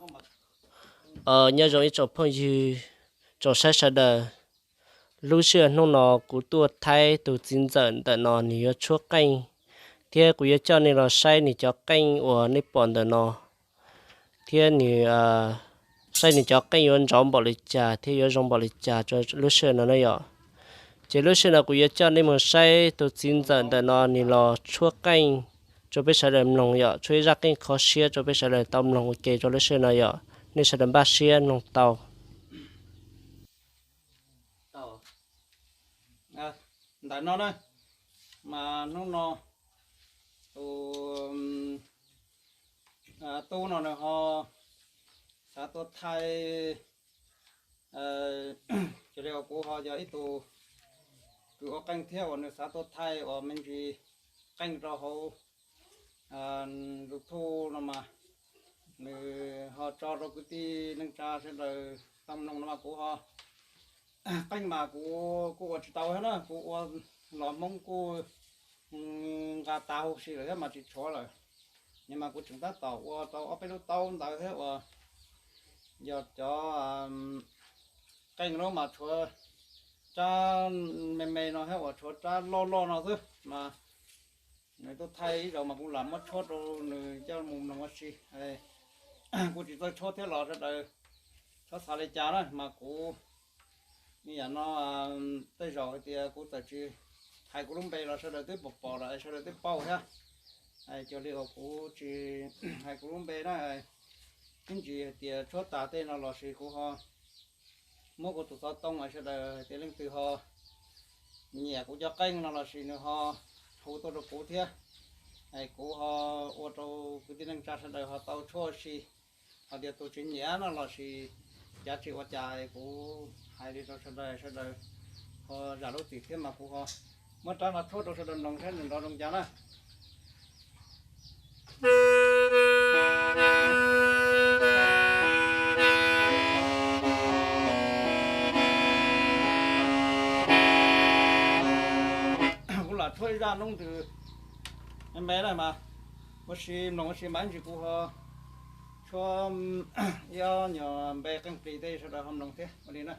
Nyob zoo ib tsoom phooj ywg, tsoom saib sawv daws. Lub sij hawm hnub no kuv tuaj thaij tus txiv ntxawm ntawm no nws yuav tshuab qeej, thiab kuv yuav coj nej los saib nws cov qeej uas nej pom ntawm no, thiab nws, saib nws cov qeej yuav ntsov npaum li cas thiab yuav zoo npaum li cas rau lub sij hawm no na yom. Ces lub sij hawm no kuv yuav coj nej mus saib tus txiv ntxawm ntawm no nws los tshuab qeej rau peb sawv daws mloog yom, tshuab ib zaj qeej kho siab rau peb sawv daws tau mloog ua ke rau lub sij hawm no yom. Nej sawv daws npaj siab mloog tau. Ntawm no na, mas hnub no tus tub no nws ho xav tuaj thaij, cia li uas kuv ho yog ib tug kws ua qeej thiab uas nws xav tuaj thaij uas me ntsis qeej rau hauv YouTube no mas, nws ho tso rau kwv tij neej tsa sawv daws tau mloog no mas kuv ho, qeej mas kuv kuj ua tsis tau thiab na, kuv ua los Hmoob kuj nqa tas huv si lawm thiab mas tsis tshuav lawm. Nim mas kuv tseem tab tom ua tau ob peb lub taub ntawv thiab uas yog cov qeej lub mas tshuav rab me me no thiab uas tshuav rab loj loj no xwb mas nws tuaj thaij ib zaug mas kuv lam muab tshuab rau nws coj mus mloog ua si. Kuv tsis txawj tshuab thiab los sawv daws txhob xav li cas na mas kuv, yam no tej zaum hais tias kuv txawm tsis hais kuv lub npe los sawv daws twb pom pom lawm, sawv daws twb paub thiab. Cia li uas kuv tsis hais kuv lub npe na, ib ntsis hais tias tshuab tas tej no los sis kuv ho muab kuv tus xov tooj sawv daws hais tias leej twg ho nyiam kuv cov qeej no los sis nws ho hu tuaj rau kuv thiab, kuv ho ua rau kwv tij neej tsa sawv daws ho tau tshuab ua si. Ho tias tus tsis nyiam no los sis cav tsis ua cas kuv hais li rau sawv daws, sawv daws ho zam lub txim thiab mas kuv ho muab rab no tshuab rau sawv daws mloog saib nws nrov zoo cas na. Kuv lam tshuab ib zaj noob ntws me me na mas ua si mloog ua si mas ib ntsis kuv ho tshuab ib ob nyuag npe qeej plis tej sawv daws ho mloog thiab ua li na.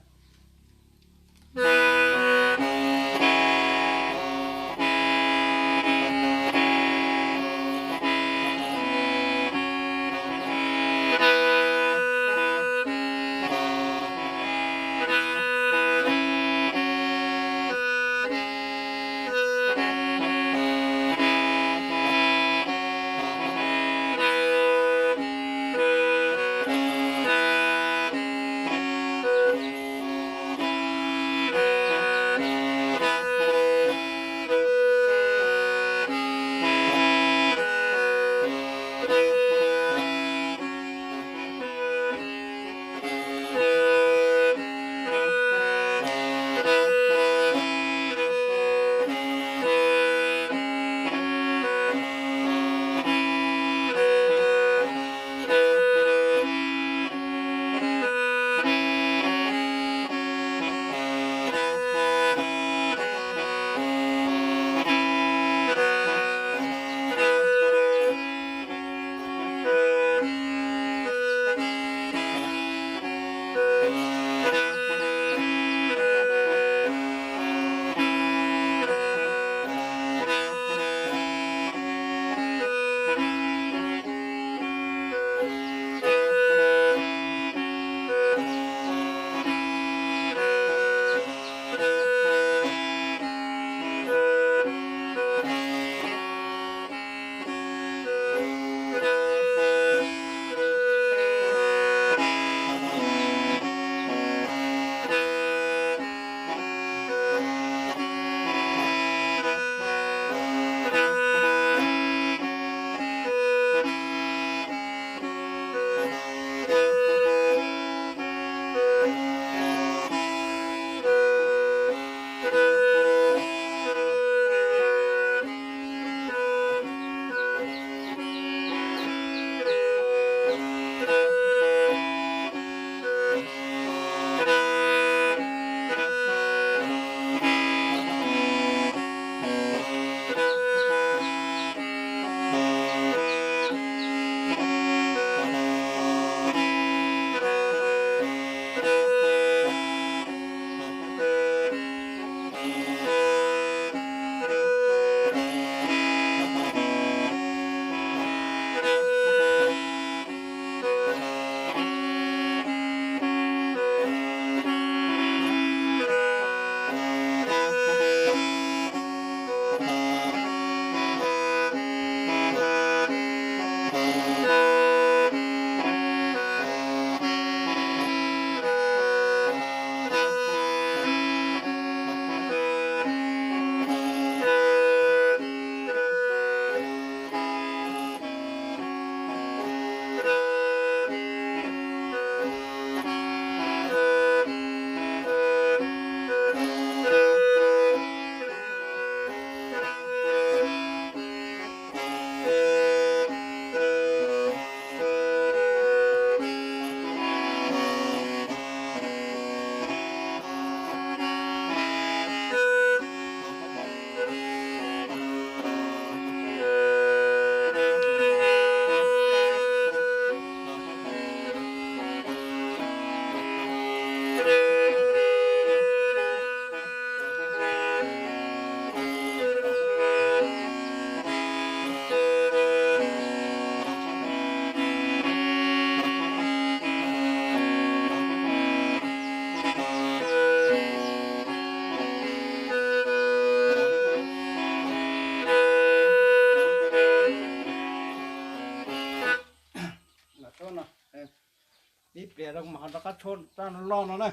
Ib pliag rau mas ho rov qab tshuab rab loj no na.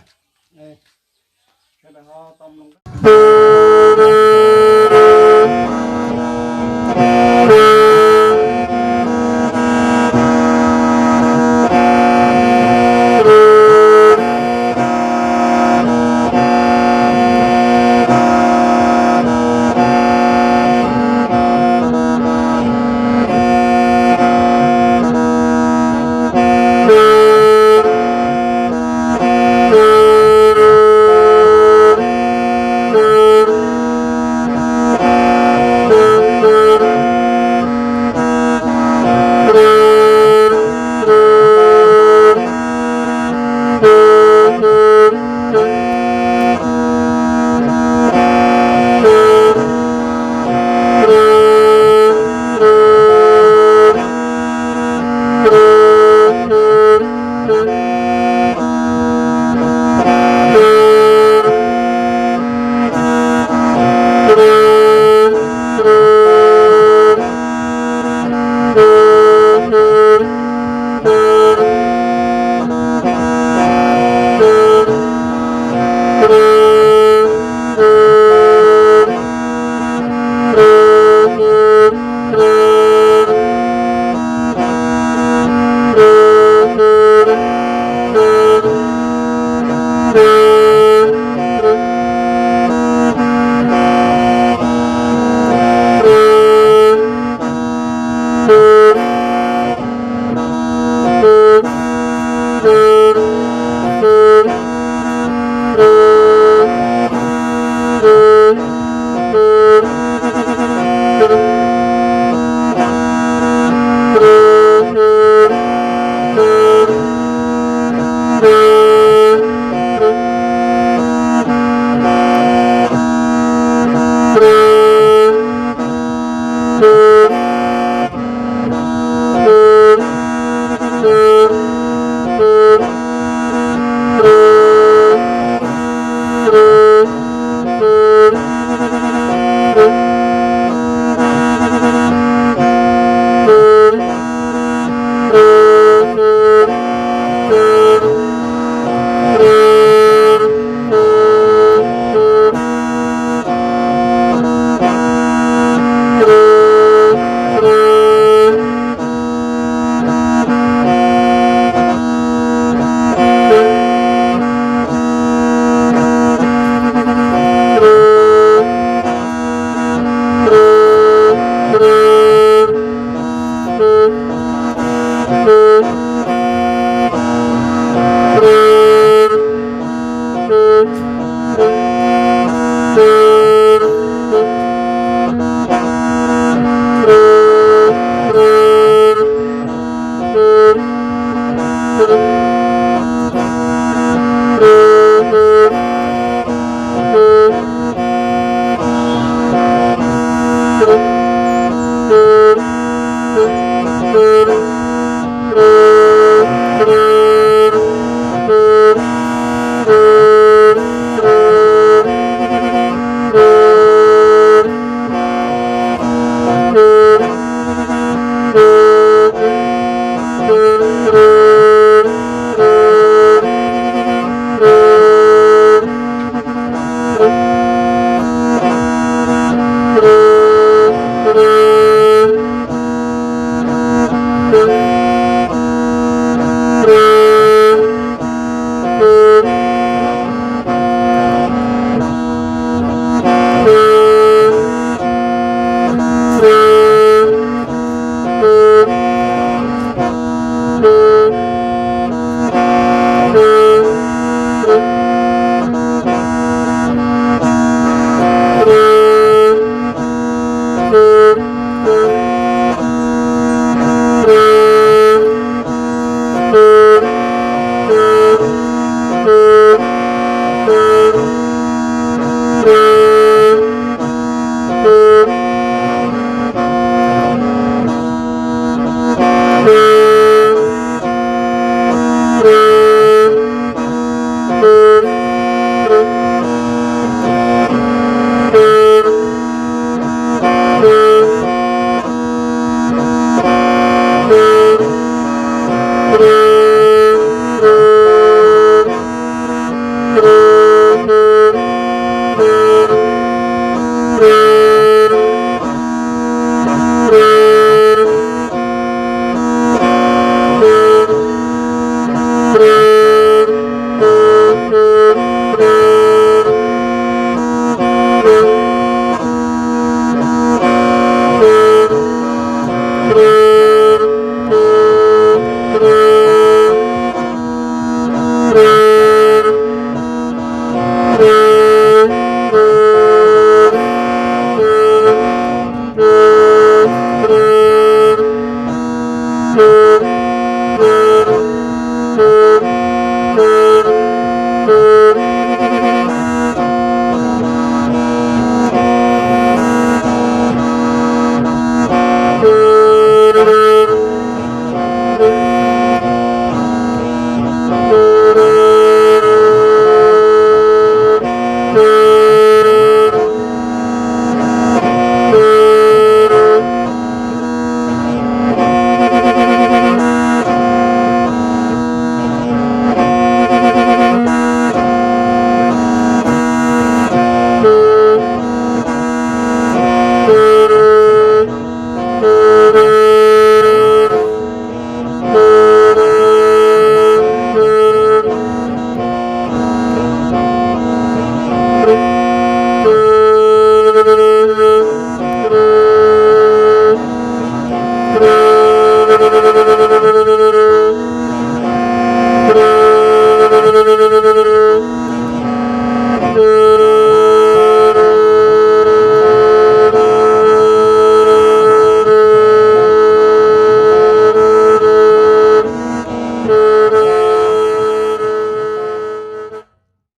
Sawv daws ho tau mloog.